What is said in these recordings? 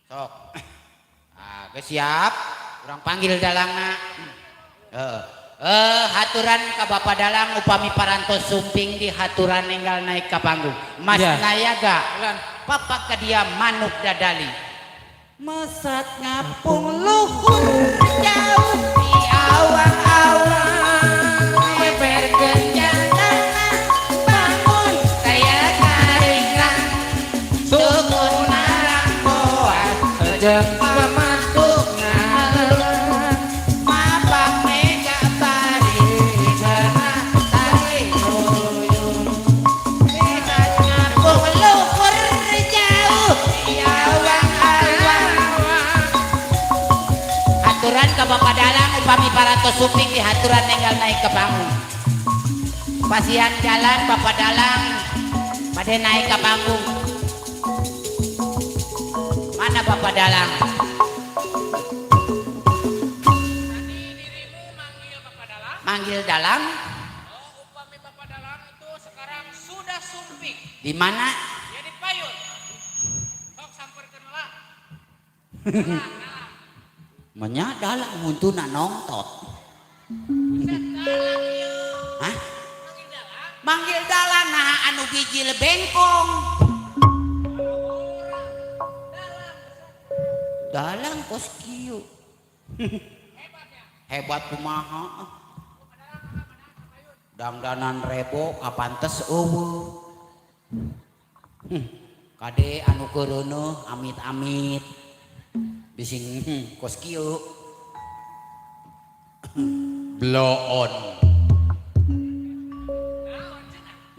Sok. Ah, geus siap. Urang panggil dalangna. Heeh. Haturan ka Bapak Dalang upami parantos sumping di haturan enggal naik ka panggung. Mas Ya. Nayaga. Papak ka dia manuk dadali. Mesat ngapung luhur jauh di awang-awang meber genjang bangun kaya karingrang sukun narang boas Sejeng pamantuk ngalang mapang mega bari cenah tari ruyung. Mesat ngapung luhur jauh di awang-awang. Haturan ke Bapak Dalang upami parantos sumping di haturan enggal naik ke panggung. Pasihan jalan Bapak Dalang pada naik ke panggung. Mana Bapak Dalang? Tadi dirimu manggil Bapak Dalang. Manggil Dalang. Oh, upami Bapak Dalang itu sekarang sudah sumping. Di mana? Ya di payun. Sok samperkeun lah. Dalang, dalang. Menya dalang huntuna nongtot. Buset, dalang ieu. Hah? Manggil dalang. Manggil dalang nah anu bijil bengkong. Dalang. Dalang kos kieu. Hebat ya. Hebat kumaha? Dangdanan rebo kapantes eueuh. Kade anu keureuneuh amit-amit. Bising kos kieu. Bloon.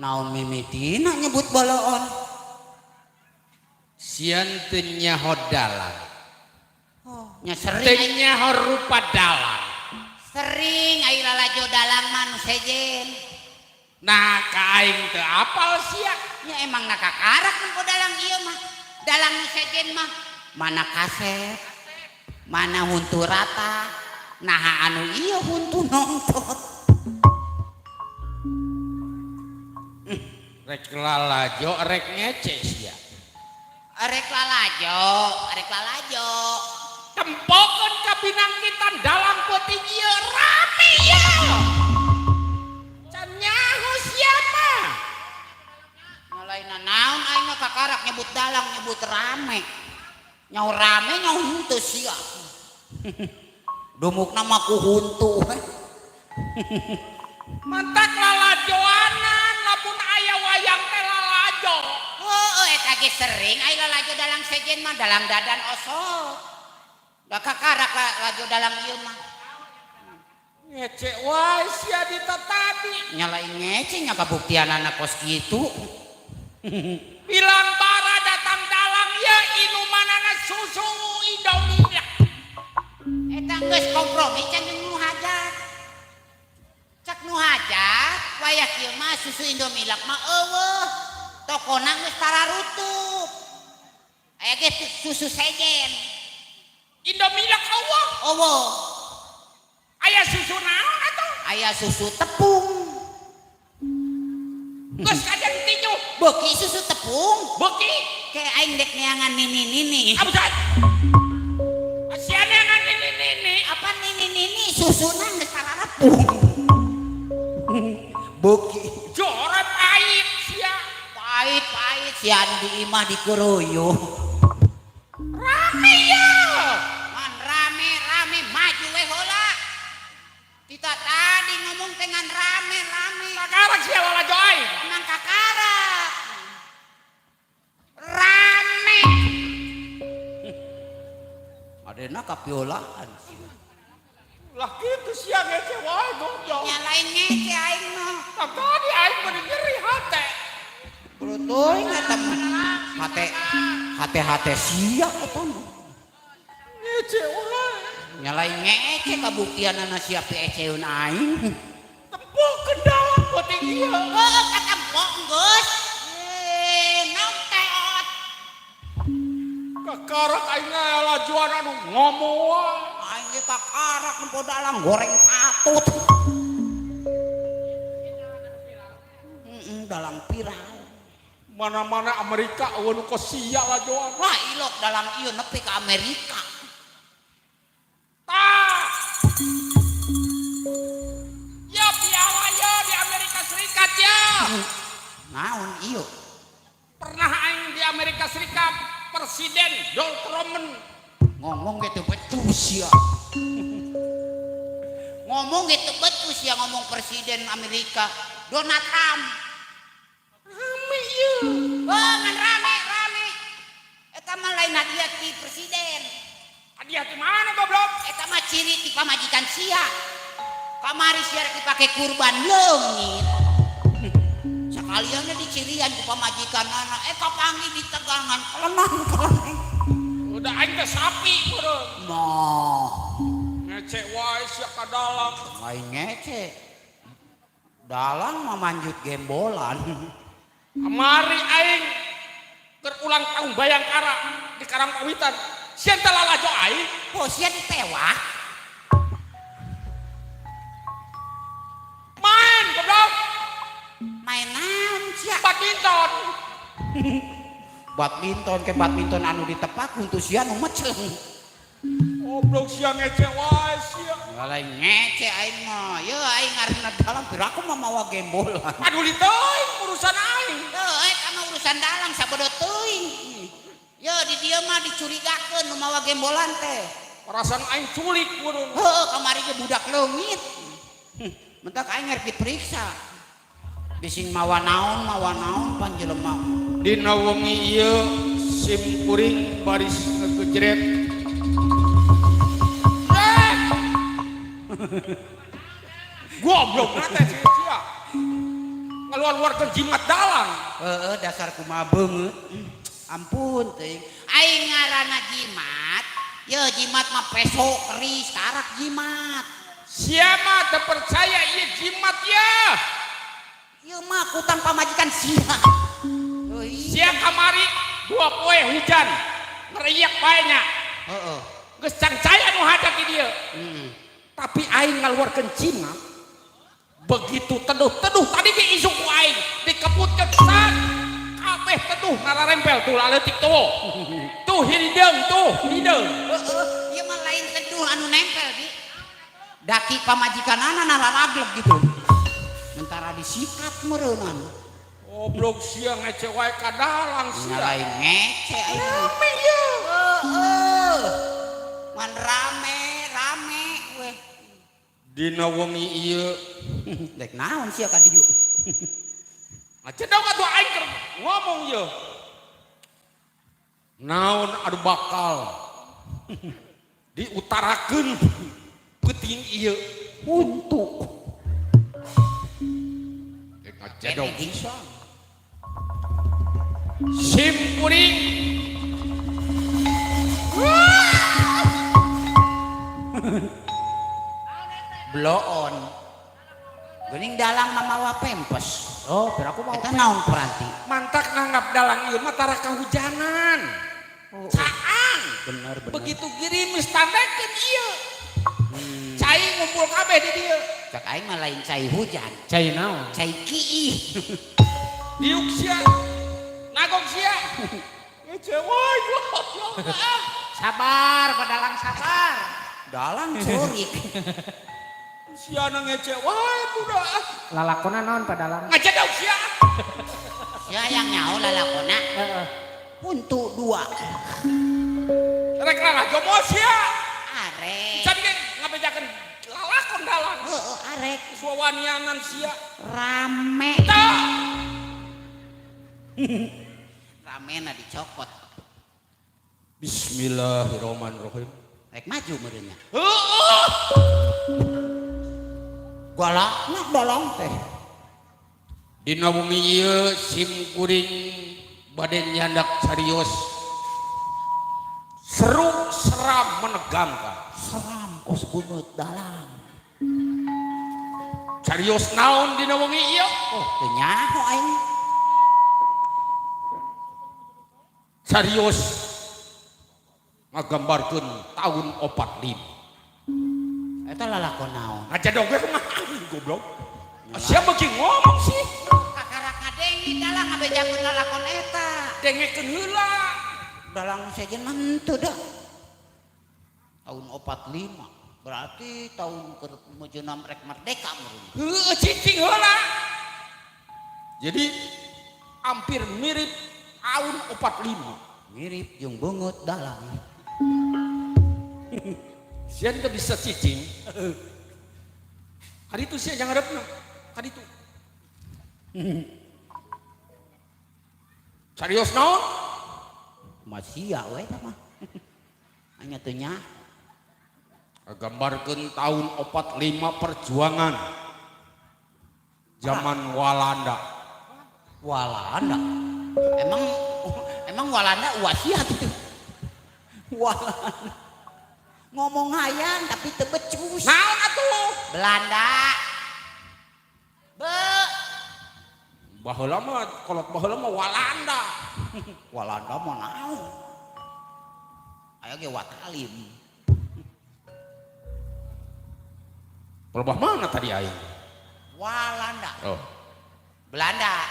Naon mimitina nyebut boloon? Sieun teu nyaho dalang. Oh, nya sering Teu nyaho rupa dalang. Sering ai lalajo dalang mah nu sejen. Nah, ka aing teu apal sia. Nya emang na kakarak nempo dalang ieu mah. Dalang nu sejen mah mana kasep, mana huntu rata, naha anu ieu huntu nongtot. Rek lalajo rek ngece sia. Arek lalajo, arek lalajo. Tempokeun ka binangkitan dalang peuting ieu rame ya. Can nyaho sia mah. Ngalaina naon aing mah kakarak nyebut dalang nyebut rame. Nyaho rame nyaho huntu sia. Dumukna mah ku huntu. Mantak lalajoanan lamun aya wayang teh lalajo. Heeh, eta ge sering ai lalajo dalang sejen mah dalang dadan osok. Da kakarak lalajo dalang ieu mah. Ngece wae sia di tadi. Nyalain ngece nya kabuktianana kos kitu. Bilang bara datang dalang ya inumanana susu Indomie. Eta geus kompromi can jeung nu hajat. Cak nu hajat wayah kieu mah susu Indomilk mah eueuh. Tokona geus tararutup. Aya ge susu sejen. Indomilk eueuh. Eueuh. Aya susu naon atuh? Aya susu tepung. Geus kajen tinju. Beuki susu tepung. Beuki. Kayak aing dek neangan nini-nini. Abusat. Sia neangan nini-nini. Apa nini-nini susuna geus tararepung. Beuki. Jorot pahit sia. Pahit-pahit sia anu di imah dikuruyuh. Rame ya. Man rame-rame maju we heula. Kita tadi ngomong dengan rame-rame. Kakarak sia lalajo aing. Emang kakarak. Rame. Adena kapiolaan. Lah kitu sia ngece wae goblok. Nyalain ngece aing mah. Tah tadi aing bener nyeri hate. Betul eta mah. Hate hate hate sia eta mah. Ngece wae. Nyalain ngece kabuktianana sia pieceun aing. Tempokeun dalang peuting ieu. Heuh katempok geus. Eh, naon teot. Kakarak aing lalajoan anu ngomong wae. Aing ge kakarak nempo dalang goreng patut. Heeh, dalang viral. Mana-mana Amerika eueuh nu kos sia lajoan. Wah, ilok dalang ieu nepi ka Amerika. Tah. Ya piala ya di Amerika Serikat ya. Naon ieu? Pernah aing di Amerika Serikat Presiden Donald Trump Ngomong gitu becus ya. Ngomong gitu becus ya, ngomong presiden Amerika Donald Trump. Rame ieu. Oh, ngan rame rame. Eta mah lain hadiah ti presiden. Hadiah di mana goblok? Eta mah ciri ti pamajikan sia. Kamari sia rek dipake kurban leungit. Sakaliannya dicirian ku pamajikanana, kapanggih di tegangan kelenang keleneng. Udah aing teh sapi meureun. Nah, Ngece wae sia ka dalang. Lain ngece. Dalang mah manjut gembolan. Kamari aing keur ulang tahun Bayangkara di Karangpawitan. Sia teh lalajo aing. Oh, sia ditewak. Main goblok. Main naon sia? Badminton. Badminton ke badminton anu ditepak untuk sia nu meceng. Goblok sia ngece wae sia. Lain ngece aing mah. Ye aing ngaranna dalang piraku mah mawa gembolan. Aduh teuing urusan aing. Heuh, eta mah urusan dalang sabodo teuing. Ye di dieu mah dicurigakeun nu mawa gembolan teh. Perasaan aing culik meureun. Heuh, kamari ge budak leungit. Mentak aing rek diperiksa. Bising mawa naon pan jelema. Dina wengi ieu sim kuring baris ngegejret. Goblok na teh sia. Ngaluar-luarkeun jimat dalang. Heeh, dasar kumaha beungeut. Ampun teuing. Aing ngaranna jimat, ye jimat mah peso keris karak jimat. Sia mah teu percaya ieu jimat ya. Ieu mah kutang pamajikan sia. Euy. Sia kamari dua poe hujan ngeriak bae nya. Heeh. Geus cangcaya nu hajat di dieu. Heeh. Tapi aing ngaluarkeun jimat. Begitu teduh-teduh tadi ge isuk ku aing dikebutkeun san. Kabeh teduh nararempel tuh laleutik tuh. Tuh hideung tuh hideung. Heeh, ieu mah lain teduh anu nempel di. Daki pamajikanana nararaglek gitu. Mentara disikat meureunana. Goblok sia ngece wae ka dalang sia. Lain ngece aing. Rame ieu. Heeh. Man rame, rame weh. Dina wengi ieu Dek naon sia ka dieu? Ngacedok atuh aing keur ngomong ieu. Naon anu bakal diutarakeun peuting ieu Untuk Dek ngacedok pisan. Sim kuring bloon. Geuning dalang mamawa pempes. Oh, piraku mau. Eta naon peranti? Mantak nganggap dalang ieu mah tara kahujanan. Oh, Caang. Bener, bener. Begitu girimis tandekeun ieu. Cai ngumpul kabeh di dieu. Cak aing mah lain cai hujan. Cai naon? Cai kiih. Diuk sia. Nagog sia. Ngece wae goblok. Sabar, padalang sabar. Dalang curik. Sia na ngece wae budak. Lalakona naon padalang? Ngacedok sia. Sia yang nyaho lalakona. Heeh. Untuk dua. Rek lalajo moal sia. Arek. Can ge ngabejakeun lalakon dalang. Heeh, arek. Suwanianan sia. Rame. Tah. Ramena dicokot. Bismillahirrahmanirrahim. Rek maju meureunnya. Heeh. Galakna dalang teh. Dina wengi ieu sim kuring bade nyandak serius. Seru seram menegangkan. Seram kos beungeut dalang. Serius naon dina wengi ieu? Oh, teu nyaho aing. Serius ngagambarkeun tahun 45. Eta lalakon naon? Ngacedok ge kumaha goblok. Sia beuki ngomong sih. Kakarak ngadengi dalang ngabejakeun lalakon Dengekeun heula. Dalang sejen mah henteu dah. Tahun 45. Berarti tahun keur meujeunan rek merdeka meureun. Heueuh cicing heula. Jadi hampir mirip tahun 45. Mirip jeung beungeut dalang. Sieun teu bisa cicing. Kaditu sia jangan harapna. Kaditu. Serius naon? Masih ya we eta mah. Hanya teu nya. Gambarkeun tahun 45 perjuangan. Zaman Walanda. Walanda. Emang emang Walanda wasiat itu. Walanda. Ngomong hayang tapi teu becus. Naon atuh? Belanda. Be. Baheula mah kolot baheula mah Walanda. Walanda mah naon? Aya ge Watalim. Pelebah mana tadi aing? Walanda. Oh. Belanda.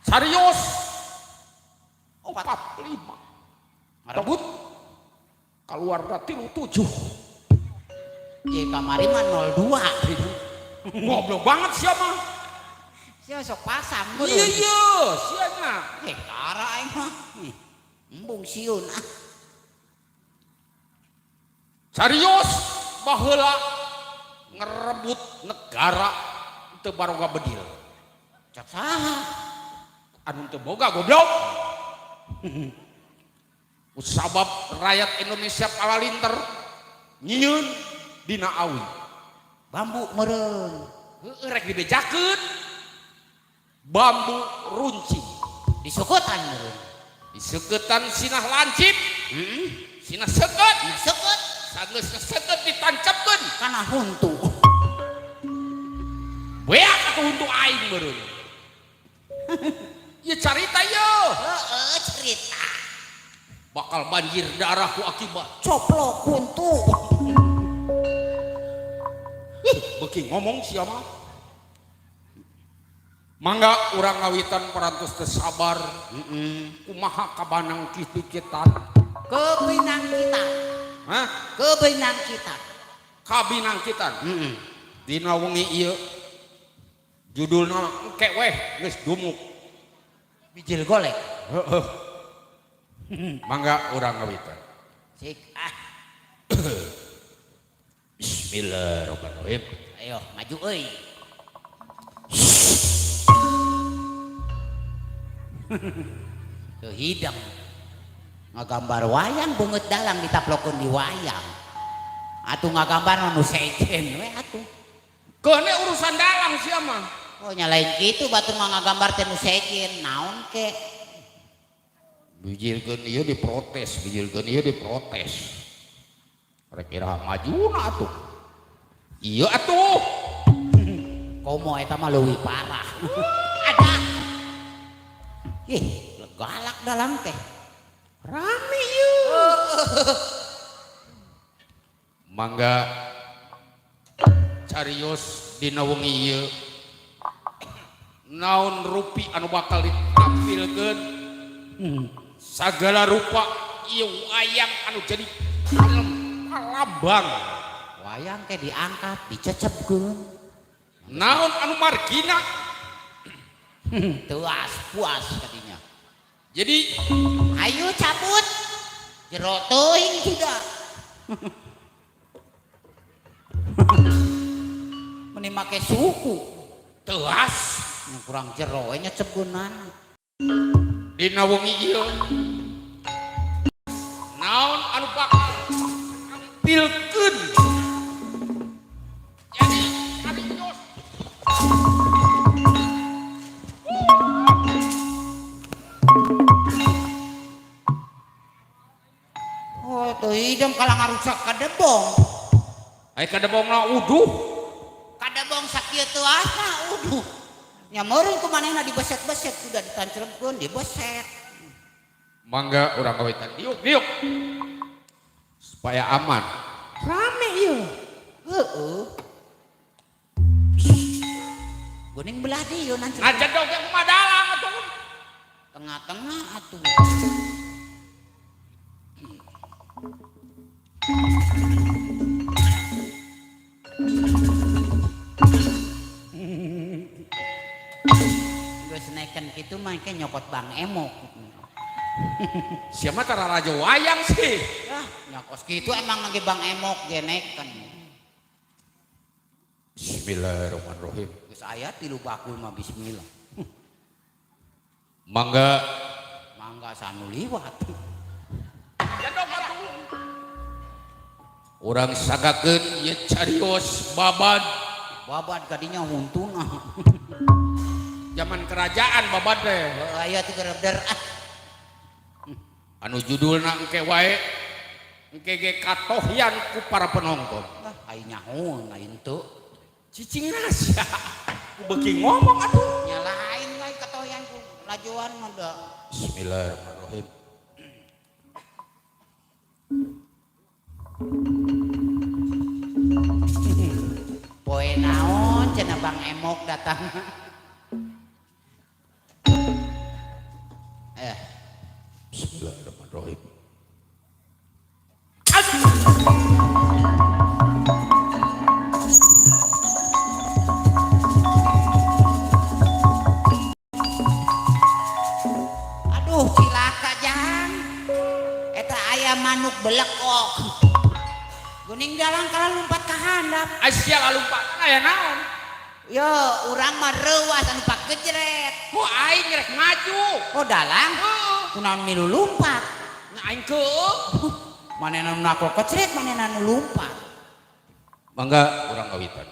Serius. 45. Tebut. Keluarga 37. Ye kamari mah 02. Goblok banget sia mah. Sia sok pasang Iya iya, sia nya. Eh kara aing mah. Embung sieun ah. Serius baheula ngerebut negara teu baroga bedil. Cak saha? Anu teu boga goblok. Sabab rakyat Indonesia palalinter nyieun dina awi. Bambu meureun. Heueuh rek dibejakeun. Bambu runcing Disukutan meureun. Diseuketan sinah lancip. Heeh. Sinah seukeut. Nah, seukeut Sanggeus seukeut ditancapkeun kana huntu. Beak atuh huntu aing meureun. Ieu carita ieu. Heeh, cerita. Bakal banjir darah ku akibat coplok huntu. Ih, beuki ngomong sia mah. Mangga urang ngawitan parantos teu sabar. Kumaha kabanang kitu-kitan? Kebinang kita. Hah? Kebinang kita. Kabinang kita. Dina wengi ieu judulna engke weh geus dumuk. Bijil golek. Heeh. Mangga urang ngawitan. Cik ah. Bismillahirrahmanirrahim. Ayo maju euy. Tuh hidang. Ngagambar wayang beungeut dalang ditaplokeun di wayang. Atuh ngagambar nu sejen we atuh. Keune urusan dalang sia mah. Oh nyalain kitu batur mah ngagambar teh nu sejen naon ke. Bijilkeun ieu diprotes, bijilkeun ieu diprotes. Rek iraha majuna atuh. Ieu atuh. Komo eta mah leuwih parah. Ada. Ih, galak dalang teh. Rame ieu. Mangga carios dina wengi ieu. Naon rupi anu bakal ditampilkeun? Sagala rupa ieu wayang anu jadi palambang. Wayang teh diangkat, dicecepkeun. Naon anu margina? Teuas puas kadinya. Jadi ayo cabut. Jero teuing sudah. Meni make suku. Teuas yang kurang jero we nyecepkeunana. Dina wengi ieu naon anu bakal tampilkeun? Jadi carios. Oh, tuh hidung kalau ngarusak kadebong. Ai kadebongna uduh. Kadebong sakieu teuasna uduh. Nya meureun ku manehna dibeset-beset sudah ditancrebkeun dibeset. Mangga urang kawitan diuk diuk. Supaya aman. Rame ieu. Heeh. Geuning belah dieu nanti. Ngajedog ge kumaha dalang atuh. Tengah-tengah atuh. Geus naikeun kitu mah ke nyokot Bang Emok. Siapa tara raja wayang sih? Yah, nyokos kitu emang lagi Bang Emok ge naikeun. Bismillahirrahmanirrahim. Geus aya 3 bakul mah bismillah. Mangga. Mangga sanu liwat. Jadok atuh. Urang sagakeun ieu carios babad. Babad kadinya huntuna. Zaman kerajaan babad teh. Heuh aya teh gerebder ah. Anu judulna engke wae. Engke ge katohyan ku para penonton. Ah, ai nyaho lain teu. Cicing sia. Ku beuki ngomong atuh. Nya lain wae katohyan ku lajuan mah da. Bismillahirrahmanirrahim. Poe naon cenah Bang Emok datang. Bismillahirrahmanirrahim. Aduh cilaka jang. Eta aya manuk belekok. Guning dalang kalah lumpat ka handap. Asia lumpat aya naon? Yo, urang mah reuas anu pakejret. Ku aing rek maju. Oh dalang? Heeh. Kunaon milu lumpat? Nah aing keueuh. Manehna nu nakol kecret, manehna nu lumpat. Mangga urang kawitan.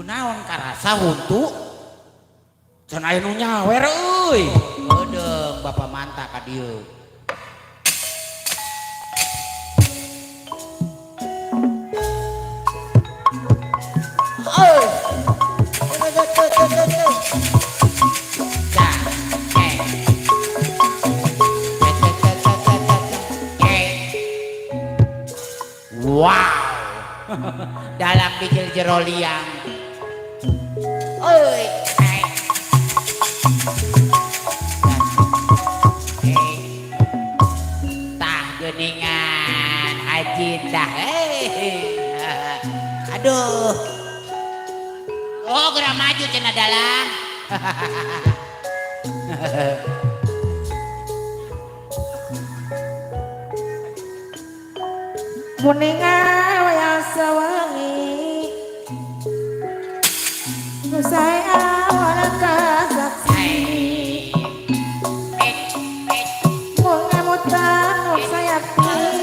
Kunaon karasa huntu? Can aya nu nyawer euy. Heudeung Bapak manta ka dieu. Wow. Dalam bijil jero liang. Oi. Tah geuning Jidah. Aduh. Oh, geura maju cenah dalang. Muninga waya sawangi Nusai awana kasaksi Mungemutan nuksayati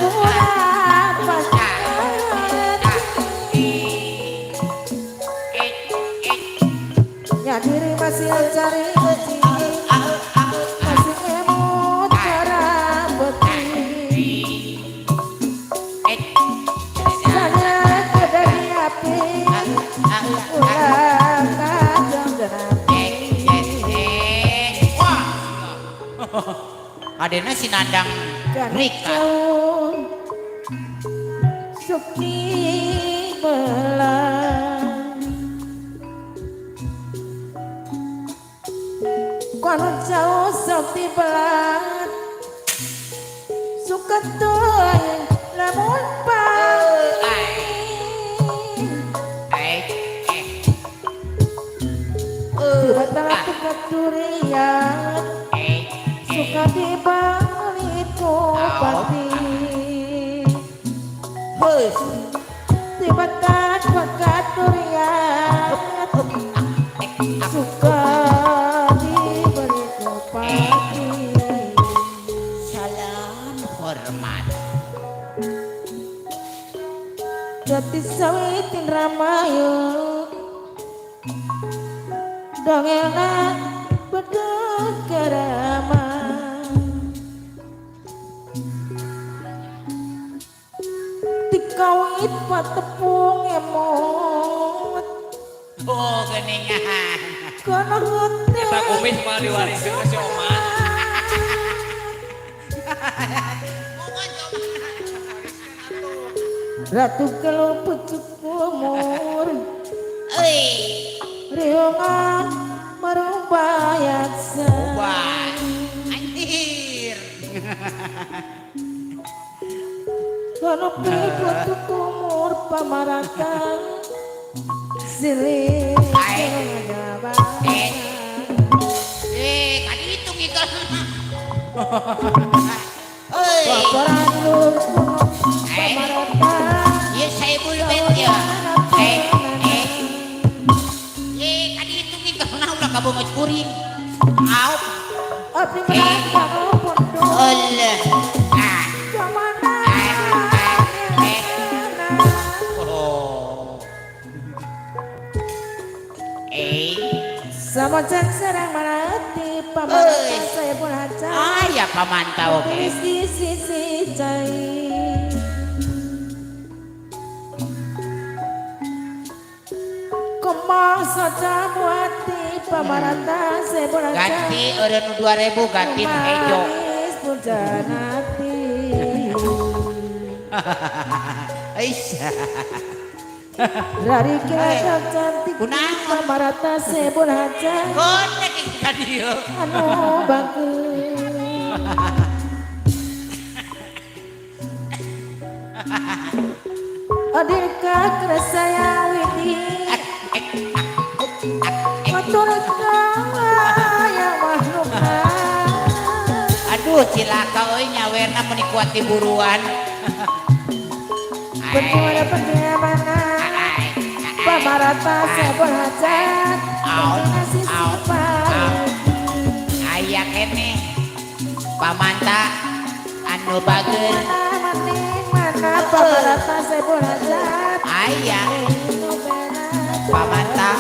Ulah pasti Ya diri masih cari beci Masih ngemut cara beti Sana kedai api Ulah kajang genapi. Wah. Adena si Nandang Rika. Sukni belang Kono jauh sukti belang Suka tuh lamun pang Tiba tukaturian Suka dibalik pati Tiba tukaturian Suka dibalik pati. Salam hormat. Jati sawitin ramayu Dongengna bedug kerama Dikawit patepung emot. Oh, geningan. Kono hute. Eta kumis mah diwariskeun ka si Oman. Ratu kalau pucuk umur. Euy. Riungan merubah yaksa. Wah. Anjir. Kono pucuk umur pamaratan silih. Eh. Eh, kadi hitung itu. Euy. Koran lur pamaratan. Ieu saebul bet ya. Eh, eh. Eh, kadi hitung itu nah ulah kabungut kuring. Au. Abdi merantau pondok. Alah. Ah. Kemana? Oh. Eh. Sama serang marati pamaratan saya pun haca. Aya pamantau oge. Di sisi cai. Kemang saja buati pamaratan saya pun haca. Ganti eureun nu 2000 ganti nu hejo. Manis pujanati. Aisyah. Dari kira cantik Kunaon? pamaratan saya pun haca. Konek ka dieu. Anu bangku. Adilka saya widi Matur yang makhlukna. Aduh cilaka euy nyawerna meuni kuat di buruan. Berjuara perjalanan Pamarata sebuah hajat Nasi sifat. Aya keneh pamanta anu bager. Mana maning mana pamarata sebuah hajat. Aya pamanta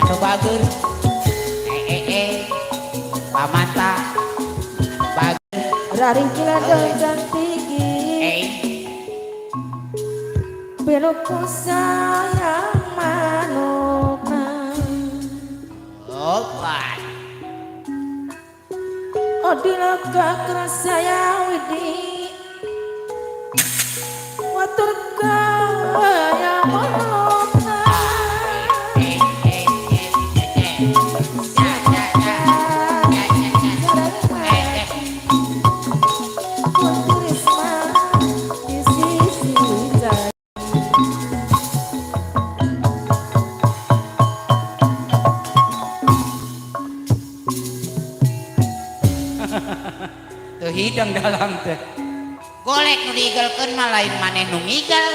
anu bager. Eh eh eh. Pamanta bager. Raring kiladong cantiki. Eh. Belokku sayang manukna. Obat. Odilaka kerasaya widi Watur kaya manukna. Eh eh eh eh. Ya ya ya. Ya ya ya. Eh eh. Putrisma. Teu hidang dalang teh. Golek nu diigelkeun mah lain maneh nu ngigel.